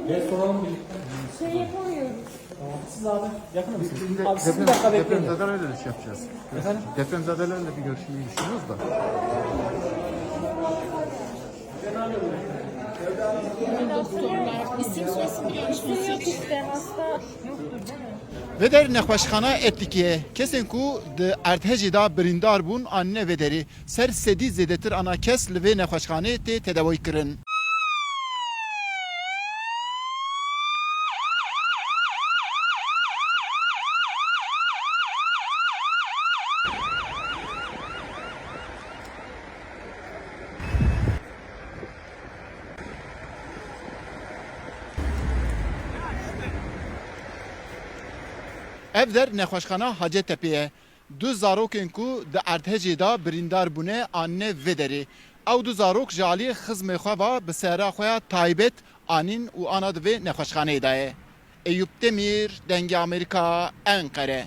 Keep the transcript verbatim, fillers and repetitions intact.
Gel soralım birlikte. Şey yapamıyoruz. Tamam. Siz abi yakın mısınız? Abi siz bir dakika bekleyin. Depremzedelerle de şey yapacağız. Efendim? Depremzedelerle bir görüşmeyi düşünüyoruz da. Doktorlar, isim soyisim bile isim yok işte, hasta. Vê der nexweşxana Etlikê ye. Kesên ku di erdhejê de birîndar bûn anîne vê derê. Ser sedî zêdetir ana kes li vê nexweşxanê tê tedawî kirin. Ev der nexweşxana Hacetepê ye. Du zarokên ku di erdhejê de birîndar bûne anîne vê derê. Ew du zarok ji alî xizmê xwe ve bi sera xwe ya taybet anîn û ana di vê nexweşxaneyê de ye. Eyûp Demîr, Dengê Amerîka, Enqere.